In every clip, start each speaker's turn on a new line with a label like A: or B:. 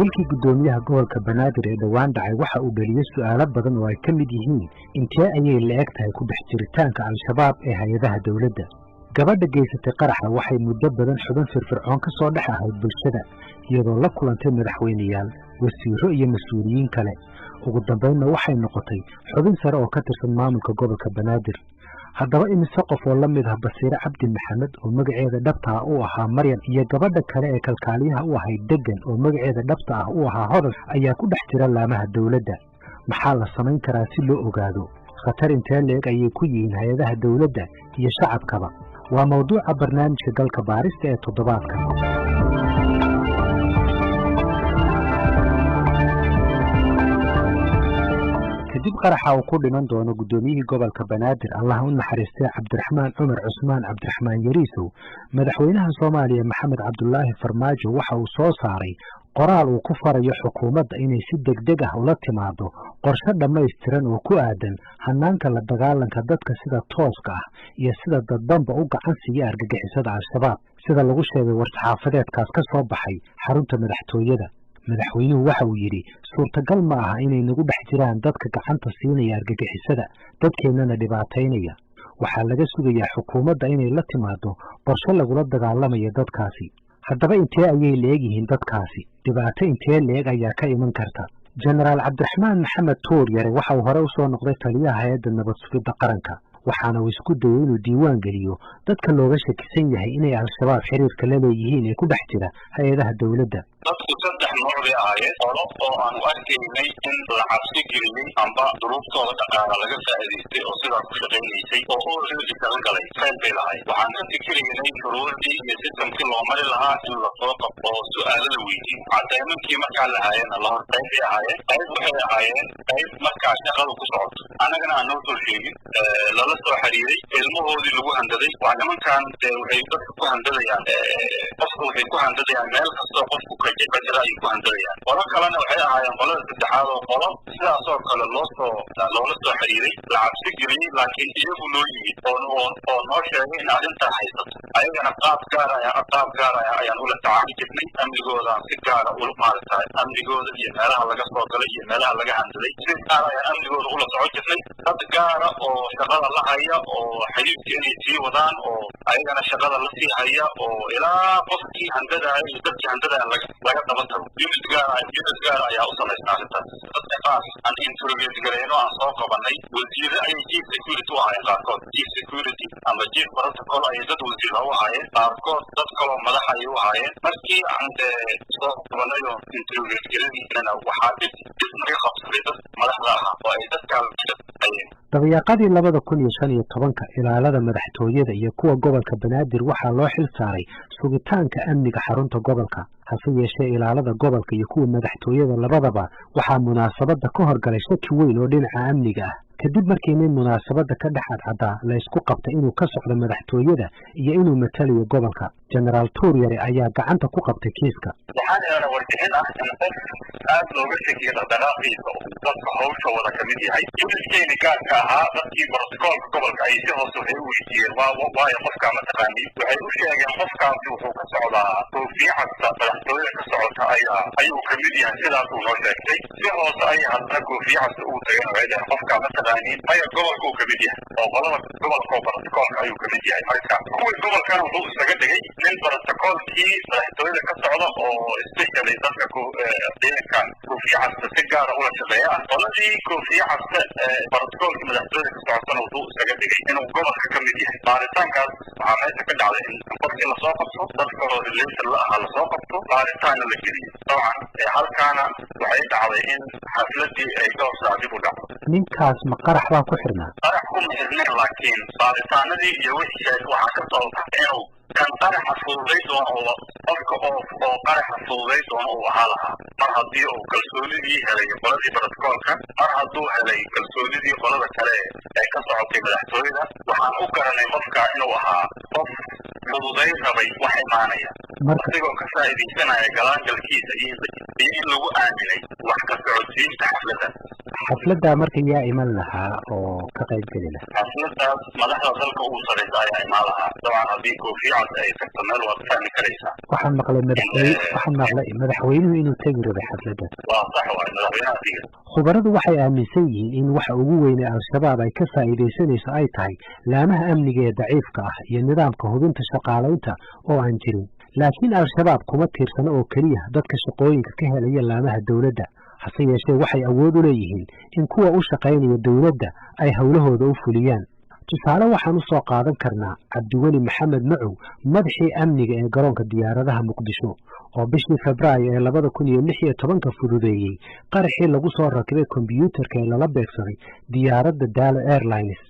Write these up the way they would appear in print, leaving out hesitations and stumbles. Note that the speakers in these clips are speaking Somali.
A: Dilkii guddoomiyaha gobolka Banaadir ee dhowaan dhacay waxa uu dhaliyey su'aalo badan oo ay ka mid yihiin: intee ayay la eg tahay ku dhex jiritaanka Al-Shabaab ee hay-adaha dowladda? Gabadha geysatay qaraxa waxay muddo badan xubin firfircoon ka soo dhex ahayd bulshada, iyadoo la kulantay madaxweyneyaal, wasiirro iyo mas-uuliyiin kale. Ugu dambaynna waxay noqotay xubin sare oo ka tirsan maamulka gobolka Banaadir. Haddaba, imise qof oo la mid ah Basiire Cabdi Maxamed, oo magaceeda dhabta ah u ahaa Maryam, iyo gabadha kale ee kalkaaliyaha u ahayd Degan, oo magaceeda dhabta ah u ahaa Hodan, ayaa ku dhex jira laamaha dowladda? Maxaa la samayn karaa si loo ogaado? Khatar intee leeg ayay ku yihiin hay-adaha dowladda iyo shacabkaba? Waa mawduuca barnaamijka Galka Baarista ee toddobaadka. Kadib qaraxa uu ku dhiman doono guddoomiyihii gobolka Banaadir, Allah u naxariistay, Cabdiraxmaan Cumar Cusmaan, Cabdiraxmaan Yariisow, madaxweynaha Soomaaliya Maxamed Cabdulaahi Farmaajo waxa uu soo saaray qoraal uu ku farayo xukuumadda inay si degdeg ah ula timaado qorshe dhammaystiran oo ku aadan hanaanka la dagaalanka dadka sida tooska ah iyo sida dadbanba u gacan siiya argagixisada Al-Shabaab. Sida lagu sheegay war-saxaafadeedkaas ka soo baxay xarunta madaxtooyada, madaxweynuhu waxa uu yidhi: "Suurtagal ma aha inay nagu dhex jiraan dadka gacanta siinaya argagixisada, dadkeennana dhibaataynaya. Waxaa laga sugayaa xukuumadda inay la timaado qorshe lagula dagaalamayo dadkaasi." Haddaba, intee ayay leeg yihiin dadkaasi? Dhibaato intee leeg ayaa ka iman karta? Jenaraal Cabdiraxmaan Maxamed Tuur Yare waxa uu hore usoo noqday taliyaha Hay-adda Nabad Sugidda Qaranka, waxaana uu isku dayey inuu diiwaan geliyo dadka looga shakisan yahay inay Al-Shabaab xiriirka la leeyihiin ee ku dhex jira hay-adaha dowladda.
B: Dadku saddex nooc bay ahaayeen: qolo oo aanu arkaynay in la cabsi geliyey amba duruuftooda dhaqaala laga faa'iidaystay oo sidaa ku shaqaynaysay oo already kaga galay fayl bay lahayd. Waxaan ka fikiraynay shuruucdii iyo systemkii loo mari lahaa in lasoo qabto oo su'aalo la weydiiyo, cadeymankii markaa lahaayeenna la hor. Qayb bay ahaayeen, qayb waxay ahaayeen qayb markaa shaqada ku socoto, annagana aan noo soo sheegin, lala soo xiriiray, ilmahoodii lagu handaday. Waa nimankan dee, waxay dadka ku handadayaan qofka, waxay ku handadayaan meel kastoo qofku ka jira ayay ku handadayaan. Qolo kalena waxay ahaayeen qolada saddexaad, oo qolo sidaasoo kale loosoo loola soo xiriiray, la cabsi geliyey, laakiin iyagu noo yimid oo noo sheegay in arrintaa haysato. Ayagana qaab gaar ayaan ula tacaali jirnay. Amnigoodaan si gaara ula maaragtay, amnigooda iyo meelaha laga soo galay iyo meelaha laga handaday si gaara ayaan amnigooda ula socon jirnay. Dad gaara oo shaqada la haya oo xiriirka inay sii wadaan oo ayagana shaqada la sii haya oo ilaa qofkii handadaaya iyo dadkii handadaya laga daba tago, unit gaara ayaa u samaysna arrintaas. Dadka qaar aan interrogate gareyno, aan soo qabanay, wasiire ayay chief security u ahaayeen qaarkood, chief security ama chief protocol ayay dad wasiira u ahaayeen qaarkood, dad kaloo madax ayay u ahaayeen. Markii aan dee soo qabanay oo interrogate garanaynana, waxaa dhib naga qabsaday dad madaxda ahaa oo ay dadkaa hayeen.
A: Dabayaaqadii 2015-ka, ilaalada madaxtooyada iyo kuwa gobolka Banaadir waxaa loo xil saaray sugitaanka amniga xarunta gobolka. Hase yeeshee, ilaalada gobolka iyo kuwa madaxtooyada labadaba waxaa munaasabadda ka horgalay shaki weyn oo dhinaca amniga ah, kadib markii nin munaasabadda ka dhex cadcaddaa la isku qabtay inuu ka socdo madaxtooyada iyo inuu matalayo gobolka. Jenaraal Tuuryare ayaa gacanta ku qabtay kiiska.
B: Waxaan helana warbixin ah in qof aad looga shakiyo dhaqdhaqaaqiisa uu dadka hawsha wada ka mid yahay. Unitkeeni gaarka ahaa, dadkii brotocoolka gobolka ay si hoose waxay u weydiiyeen: "Waayo, qofkaa ma taqaaniin?" Waxay u sheegeen: "Qofkaasi wuxuu ka socdaa koofiye casta, madaxtooyada ka socota ayaa ayuu ka mid yahay, sidaasuu noo sheegtay." Si hoose ayay haddana koofiye casta ugu tageen. Waxay dhaheen: "Qofkaa ma taqaaniin?" "Maya, gobolka uu ka mid yahay oo qolada gobolka oo brotocoolka ayuu ka mid yahay." Marka kuwii gobolkana wuxuu isaga dhigay nin brotocoolkii madaxtooyada ka socda oo especially dadka ciidanka koofiye casta si gaara ula shaqeeya ah. Qoladii koofiye casta brotocoolkii madaxtooyada ka socotana wuxuu isaga dhigay inuu gobolka ka mid yahay. Baaritaankaas waxaa meesha ka dhacday in qofkii lasoo qabto, dad kaloo related la ahaa lasoo qabto, baaritaanna la geliyo. Dabcan halkaana waxay dhacday in xafladii ay dhowr saac dib u dhacdo.
A: Ninkaas ma qarax baa ku xirnaa?
B: Qarax kuma xirneen, laakiin baaritaanadii iyo wixii waxaa ka soo baxay inuu kan qaraxa fududay doono oo qofka oo qaraxa fududay doono uu ahaa lahaa. Mar haddii uu kalsoonidii helay qoladii brotocoolka, mar hadduu helay kalsoonidii qolada kale ee ka socotay madaxtooyada, waxaan u garanay qofka inuu ahaa qof fududay rabay wax imaanaya. Asigoo ka faa'iidaysanaya galaangalkiisa iyo in lagu aaminay wax ka socodsiinta xafladda.
A: Xafladdaa marka yaa iman lahaa oo ka qayb geli lahaa?
B: Xafladdaas madaxda dalka ugu sarraysa ayaa imaan lahaa. Dabcan, haddii koofiya cad ay tagto meel, waad fahmi karaysaa.
A: Waxaan maqlay madaxweynuhu inuu tegi rabay xafladda.
B: Waa sax waay, madaxweynaha tegi.
A: Khubaradu waxay aaminsan yihiin in waxa ugu weyne Al-Shabaab ay ka faa'iidaysanayso ay tahay laamaha amniga ee daciifka ah iyo nidaamka hubinta shaqaalaynta oo aan jirin. Laakiin Al-Shabaab kuma tiirsano oo keliya dadka shaqooyinka ka helaya laamaha dowladda, hase yeeshee waxay awood u leeyihiin in kuwa u shaqaynaya dowladda ay howlahooda u fuliyaan. Tusaale waxaan u soo qaadan karnaa Cabdiweli Maxamed Macow, madaxii amniga ee garoonka diyaaradaha Muqdisho, oo bishii Febraayo ee 2016-ka fududeeyey qaraxii lagu soo rakibay kombyuutarka ee lala beegsaday diyaaradda Daalo Airlines.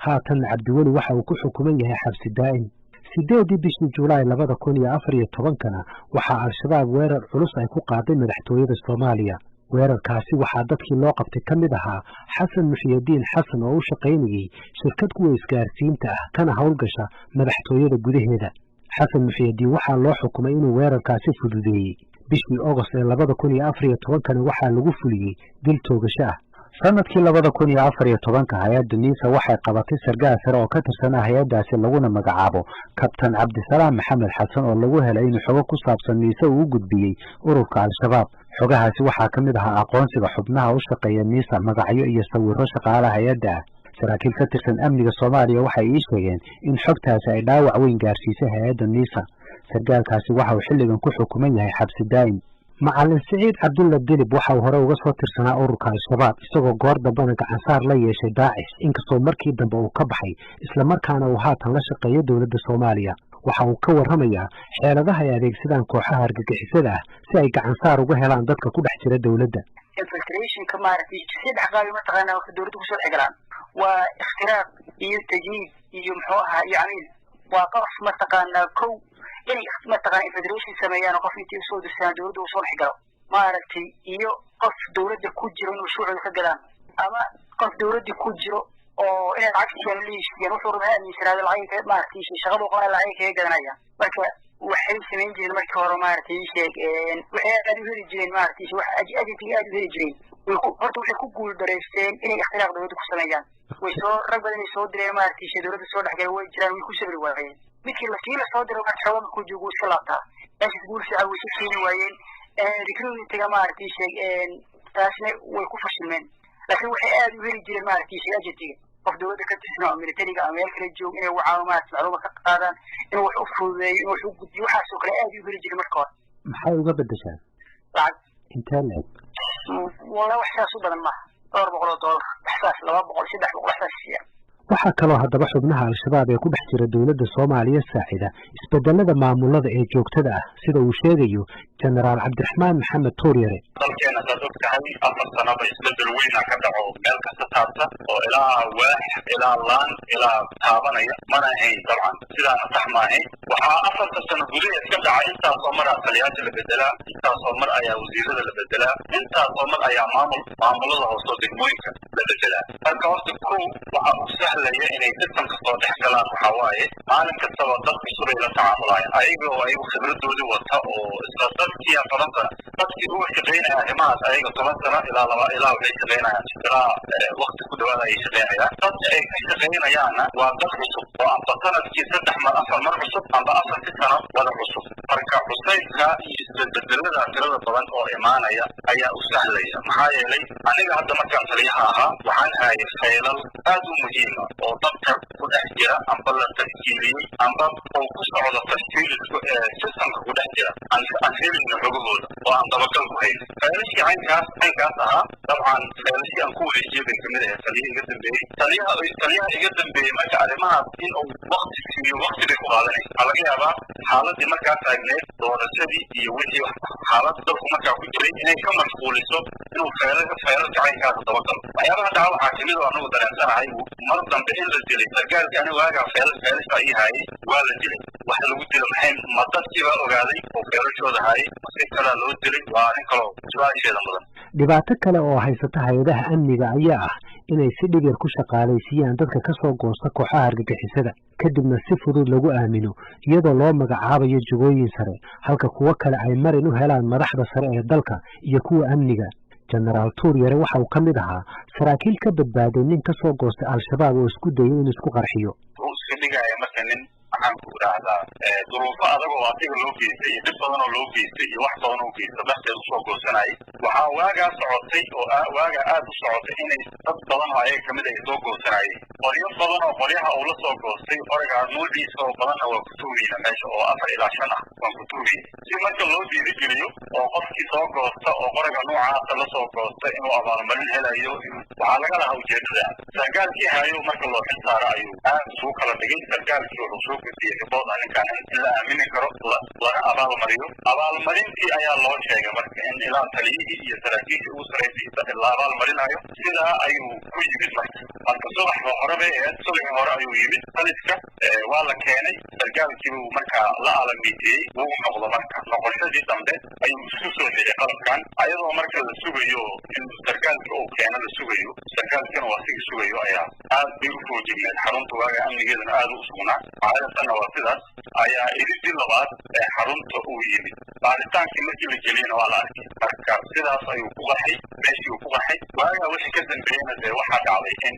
A: Haatanna Cabdiweli waxa uu ku xukuman yahay xabsi daa'im. 8-dii bishii Julaay 2014-kana waxaa Al-Shabaab weerar culus ay ku qaaday madaxtooyada Soomaaliya. Weerarkaasi waxaa dadkii loo qabtay ka mid ahaa Xasan Muxiyadiin Xasan, oo u shaqaynayey shirkad kuwa isgaarsiinta ah kana howlgasha madaxtooyada gudaheeda. Xasan Muxiyadiin waxaa loo xukumay inuu weerarkaasi fududeeyey. Bishii Ogost ee 2014-kana waxaa lagu fuliyey dil toogasho ah. Sanadkii 2014-ka hay-adda NISA waxay qabatay sargaal sare oo ka tirsanaa hay-addaasi, laguna magacaabo Kabtan Cabdisalaam Maxamed Xasan, oo lagu helay inuu xogo ku saabsan NISA uu u gudbiyey ururka Al-Shabaab. Xogahaasi waxaa ka mid ahaa aqoonsiga xubnaha u shaqeeya NISA, magacyo iyo sawiro shaqaalaha hay-adda ah. Saraakiil ka tirsan amniga Soomaaliya waxay ii sheegeen in xogtaasi ay dhaawac weyn gaarsiisay hay-adda NISA. Sargaalkaasi waxa uu xilligan ku xukuman yahay xabsi daa'im. Macalin Siciid Cabdulla Dilib waxa uu hore uga soo tirsanaa ururka Al-Shabaab, isagoo goor dambena gacansaar la yeeshay Daacish, inkastoo markii dambe uu ka baxay, islamarkaana uu haatan la shaqeeyo dowladda Soomaaliya. Waxa uu ka warramayaa xeeladaha ay adeegsadaan kooxaha argagixisada ah si ay gacansaar uga helaan dadka ku dhex jira dowladda.
C: Infiltrationka, maaragtay, saddex qaabi mataqaanaa waxay dowladda kusoo dhex galaan: waa ikhtiraaq iyo tajniid iyo, muxuu ahaa, iyo camiil. Waa qof mataqaanaa kow inay mataqaana infiltration sameeyaan oo qof intii usoo dirsadaan dowladda uu soo dhex galo, maaragtay, iyo qof dowladda ku jiro inuu shuucooda ka gadaan, ama qof dowladda ku jiro oo inay lacag siiyaan, la heshiiyaan. Wuxuu rabaa aaminsanaado lacag, maaragtay, shaqadu qabana lacag kaga gadanaya. Marka waxay samayn jireen markii hore, maaragtay, sheeg, waxay aad u heli jireen, maaragtay, wax agentiga aad u heli jireen. Horta waxay ku guul dareysteen inay ikhtiraaq dowladda ku sameeyaan. Way soo rag badan ay soo direen, maaragtay, dowladda soo dhexgalay way jiraan, way ku sabri waayeen. Midkii lasii la soo diro marka xoogaa markuu joogo iska laabtaa. Meeshaas guul fiican way ka keeni waayeen. Recruitmentiga, maaragtay, sheeg, taasna way ku fashilmeen. Laakiin waxay aad u heli jireen, maaragtay, sheeg, agentiga qof dowladda ka tirsan oo militariga ama meel kale joog inay wacaan, maaragtay, macluuma ka qaadaan, inuu wax u fududeeyo, inuu wax u gudbiyo, waxaasoo kale aad u heli jireen marka hore.
A: Maxay uga bedeshaan?
C: Lacag.
A: Intee la-eg?
C: Walla wax saas u badan maaha, dhowr boqol oo dollar, wax saas, 200, 300, wax saas siiyaan.
A: Waxaa kaloo haddaba xubnaha Al-Shabaab ee ku dhex jira dowladda Soomaaliya saacida isbedelada maamulada ee joogtada ah, sida uu sheegayo Jenaraal Cabdiraxmaan Maxamed Tuuryare.
B: Dalkeena, saad og tahay, 4 sanoba isbedel weyna ka dhaco, meel kasta taabta oo ilaa waax ilaa laan ilaa taabanaya. Mana ahayn dabcan, sidaana sax ma ahayn. Waxaa 4-ta sano gudaheed ka dhaca intaasoo mar aa taliyaasha la bedelaa, intaasoo mar ayaa wasiirada la bedelaa, intaasoo mar ayaa maamulada hoosoo degmooyinka la bedelaa. Marka horta kow waxa uu sahlaya inay systemka soo dhex galaan waxaa waaye maalin kastaba dad cusubay la tacaamulayan, ayaga oo ayagu khibradoodii wata oo isla dadkii 10 sano dadkii uga shaqaynaya arrimahaas. Ayaga 10 sano ilaa laba ilaa waxay shaqaynayaan, ilaa wakti ku dhawaada ayay shaqaynayaan. Dadka ay ka shaqaynayaanna waa dad cusub oo amba sanadkii saddex mar, afar mar cusub, amba afartii sano wada cusub. Marka cusaybka iyo isbedbedelada tirada badan oo imaanaya ayaa u sahlaya. Maxaa yeelay, aniga hadda markaan taliyaha ahaa waxaan hayay faylal aad u muhiima oo dadka ku dhex jira amba la tashkiiliyey amba oo ku socdo tashkiilisku ee systemka ku dhex jira aan helayno xogahooda oo aan dabagal ku hayn. Faylashii caynkaas ahaa, dabcan faylashii aan ku wareejiyey bay kamid ahayd taliyaha iga dambeeyey. Taliyaha iga dambeeyey marka arrimahaas in uu wakti siiyo, wakti bay ku qaadanaysa. Waxaa laga yaabaa xaaladii markaa taagneed, doorashadii iyo wixii xaalad dalku markaa ku jiray, inay ka mashquuliso inuu faylalka caynkaas dabagalo. Waxyaabaha dhaca waxaa kamid oo anagu dareensanahay mar dambe in la dilay sargaalka anigu waagaa faylasha ii haayay. Waa la dilay. Wax lagu dilo maxay? Ma dadkii baa ogaaday oo faylashooda haayay, mase kalaa loo dilay? Waa arrin kaloo su-aasheeda mudan.
A: Dhibaato kale oo haysata hay-adaha amniga ayaa ah Inay si dhib yar ku shaqaalaysiiyaan dadka ka soo goosta kooxaha argagixisada, kadibna si fudud lagu aamino iyadoo loo magacaabayo jagooyin sare, halka kuwo kale ay marin u helaan madaxda sare ee dalka iyo kuwa amniga. Jenaraal Tuur Yare waxa uu ka mid ahaa saraakiil ka badbaaday nin ka soo goostay Al-Shabaab oo isku dayay inuu isku qarxiyo.
B: Wuxuu iska dhigaya marka nin, maxaan ku idhaahdaa, duruufo adag oo asiga loo geystay iyo dhib badan oo loo geystay iyo wax badan oo geysta darteed usoo goosanayay. Waxaa waagaa socotay oo waagaa aad u socotay inay dad badan oo ayaga kamid ay soo goosanayeen qoryo badan oo qoryaha uu la soo goostay. Qorigaa nuuciisa oo badanna waa ku tuugayna meesha oo 4 ilaa 5 ah waan ku tuugay, si marka loo dhiirigeliyo oo qofkii soo goosta oo qoriga nuucaasa la soo goosta inuu abaalmarin helayo. Waxaa laga lahaa ujeedada sargaalkii hayo marka loo xil saaro ayuu aad isugu kala dhigay. Sargaalkii wuxuu soo gudbiyey report ah ninkaan in la aamini karo, laga abaalmariyo. Abaalmarintii ayaa loo sheegay marka in ilaa taliyihii iyo saraakiishii ugu sarraysay la abaalmarinayo. Sidaa ayuu ku yimid marka subaxda hore bay ahayd. Subaxii hore ayuu yimid taliska, waa la keenay. Sargaalkiibuu markaa la alamiiteeyey, wuu noqdo. Marka noqoshadii dambe ayuu isku soo xiray qalabkan, ayadoo marka la sugayo in sargaalka uu keeno la sugayo, sargaalkina waa asiga sugayo. Ayaa aad bay u foojigneed xarunta waaga, amnigeeduna aad u sugnaa, caadatanna waa sidaas. Ayaa iridii labaad ee xarunta uu yimid, baaritaankii markii la geliyena waa la arkay. Marka sidaas ayuu ku qarxay, meeshii uu ku qarxay. Waagaa wixii ka dambeeyena dee waxaa dhacday in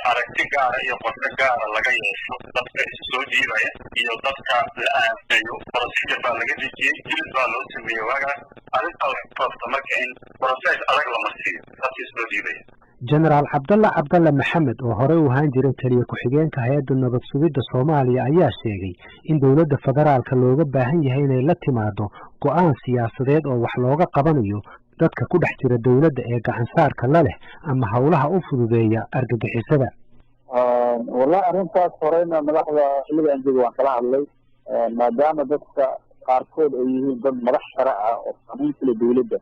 B: aragti gaara iyo qorshe gaara laga yeesho dadka isu soo dhiibaya iyo dadka la aaminayo. Procedure baa laga dejiyey, jilid baa loo sameeyey waagaas. Arrintaa waxay sababta marka in process adag la marsiiyo dadka isoo dhiibaya.
A: Jenaraal Cabdalla Cabdalle Maxamed, oo horey u ahaan jiray taliye ku-xigeenka hay-adda nabad sugidda Soomaaliya, ayaa sheegay in dowladda federaalka looga baahan yahay inay la timaado go'aan siyaasadeed oo wax looga qabanayo dadka ku dhex jira dowladda ee gacansaarka la leh ama howlaha u fududeeya argagixisada.
D: Wallahi, arrintaas horeyna madaxda xilliga aan jooga waan kala hadlay, maadaama dadka qaarkood ay yihiin dad madax sare ah oo saameyn ku leh dowladda,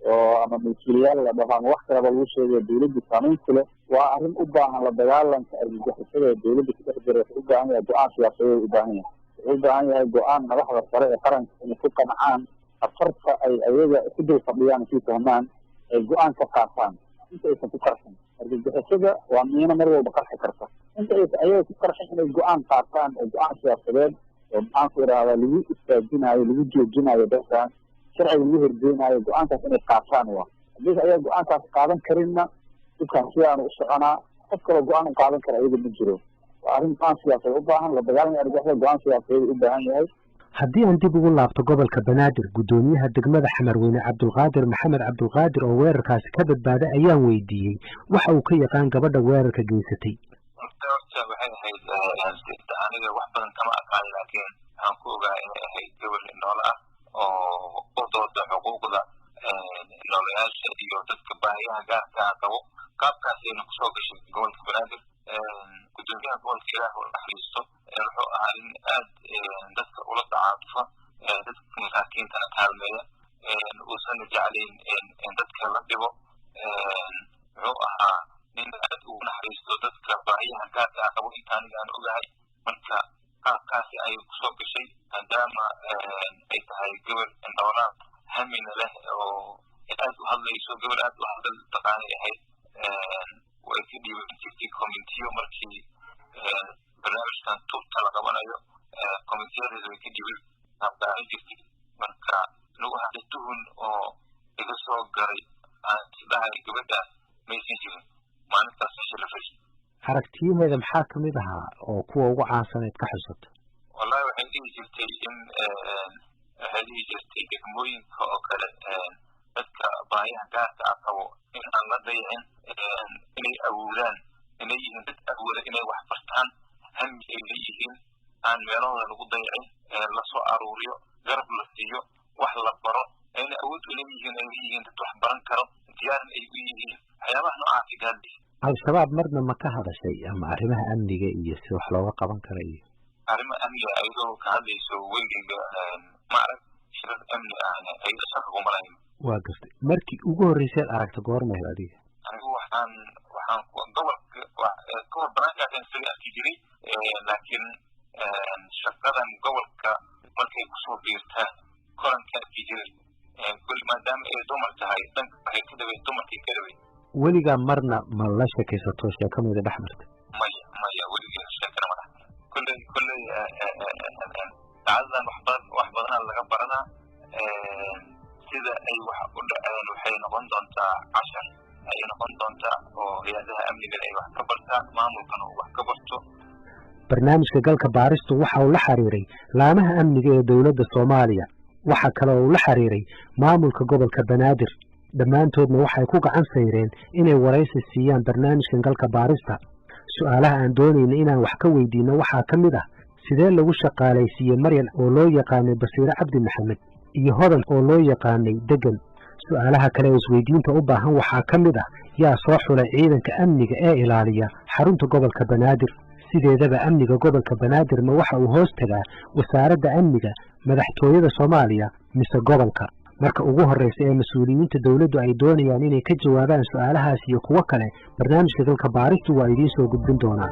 D: oo ama milkiilayaal la dhaho ama wax kaleba lagu sheegayo dowladda saameyn ku leh. Waa arrin u baahan la dagaalanka argagixisada ee dowladda ku dhex jira. Wuxuu u baahan yahay go'aan siyaasadeed, u baahan yahay, wuxuu u baahan yahay go'aan madaxda sare ee qaranka inay ku qancaan khatarta ay ayaga ku dul fadhiyaan, isay fahmaan, ay go'aan ka qaataan inta aysan ku qarxin. Argagixisada waa miino mar walba qarxi karta. Inta aysan ayaga ku qarxin inay go'aan qaataan oo go'aan siyaasadeed oo, maxaan ku idhahdaa, lagu istaajinayo, lagu joojinayo dadkan, sharciga lagu horgeynayo, go'aankaas inay qaataan. Waa haddii ayaga go'aankaas qaadan karinna, dhibkaan sidaanu u soconaa. Qof kaloo go'aan u qaadan kara ayaga ma jiro. Waa arrin go'aan siyaasadeed u baahan. La dagaalamaya argagixisada go'aan siyaasadeed u baahan yahay.
A: Haddii aan dib ugu laabto gobolka Banaadir, guddoomiyaha degmada Xamarweyne, Cabdulqaadir Maxamed Cabdulqaadir, oo weerarkaasi ka badbaaday, ayaan weydiiyey waxa uu ka yaqaan gabadha weerarka geysatay.
B: Horta waxay ahayd, aniga wax badan kama aqaan, laakiin waxaan ku ogaa inay ahayd gabar indhoole ah oo u dooda xuquuqda indhoolayaasha iyo dadka baahiyaha gaarka ah qabo. Qaabkaasayna kusoo gashay gobolka Banaadir. Gudoomiyaha gobolka, Ilaah u naxariisto, wuxuu ahaa nin aad dadka ula tacaatufa, dadka masaakiintana kaalmeeya, uusan jeclayn in dadka la dhibo. Wuxuu ahaa nin aad ugu naxariisto dadka baahiyaha gaarka ah qabo, inta aniga aan ogahay. Marka qaabkaasi ayay kusoo gashay, maadaama ay tahay gabar indhoolaa, hamina leh oo aad u hadlayso, gabar aad u hadal taqaanay ahayd. Way ka dhiiban jirtay commentiyo markii barnaamijkan tubta la qabanayo, commentiyadeeda way ka dhiiban qaabqaadan jirtay. Marka nagu hadda tuhun oo iga soo garay aan isdhahay gabadhaas maysan jirin maalintaas meesha la fadhiy.
A: Aragtiyaheeda maxaa ka mid ahaa oo kuwa ugu caansaneed ka xusato?
B: Wallahi, waxay dhihi jirtay in, waxay dhihi jirtay degmooyinka oo kale dadka baahiyaha gaarka ah qabo in aan la dayacin, inay awoodaan, inay yihiin dad awooda inay wax bartaan, hami ay leeyihiin, aan meelahooda lagu dayacin, lasoo aruuriyo, garab la siiyo, wax la baro, ayna awood u leeyihiin, ay leeyihiin dad wax baran karo, diyaarna ay u yihiin. Waxyaabaha noocaasi gaadhi.
A: Al-Shabaab marna ma ka hadashay ama arrimaha amniga iyo si wax looga qaban kara iyo
B: Arrimo amniga ayadoo ka hadlayso weligeyga ma arag. Shirar amni ahna ayada shaqa kuma lahayn.
A: Waa gartay. Markii ugu horreyseed aragta goormeed adiga?
B: Anigu waxaan gobolka kahor banaankaasaan isaga arki jiray, laakiin shaqadan gobolka markay kusoo biirtaa koran ka arki jiray. Kuli maadaama ay dumar tahay, dhanka waxay ka dhaway dumarkay ka dhaway.
A: Weligaa marna ma la sheekaysato, sheekamida dhex marta?
B: Maya, maya, weligii sheekana ma dhex. Kolley dhacdadan wax badan, wax badanaa laga baranaa. Sida ay wax u dhaceen waxay noqon doontaa cashar ayay noqon doontaa, oo hay-adaha amniga ay wax ka bartaan, maamulkana uu wax ka barto.
A: Barnaamijka Galka Baaristu waxa uu la xiriiray laamaha amniga ee dowladda Soomaaliya. Waxa kale oo uu la xiriiray maamulka gobolka Banaadir. Dhammaantoodna waxay ku gacan sayreen inay waraysi siiyaan barnaamijkan Galka Baarista. Su'aalaha aan doonayna inaan wax ka weydiinno waxaa ka mid ah: sidee lagu shaqaalaysiiyey Maryan oo loo yaqaanay Basiire Cabdi Maxamed iyo Hodan oo loo yaqaanay Degan? Su'aalaha kale ee isweydiinta u baahan waxaa ka mid ah: yaa soo xulay ciidanka amniga ee ilaaliya xarunta gobolka Banaadir? Sideedaba amniga gobolka Banaadir ma waxa uu hoos tagaa Wasaaradda Amniga Madaxtooyada Soomaaliya mise gobolka? Marka ugu horreysa ee mas-uuliyiinta dowladdu ay doonayaan inay ka jawaabaan su'aalahaas iyo kuwo kale, barnaamijka Galka Baaristu waa idiin soo gudbin doonaa.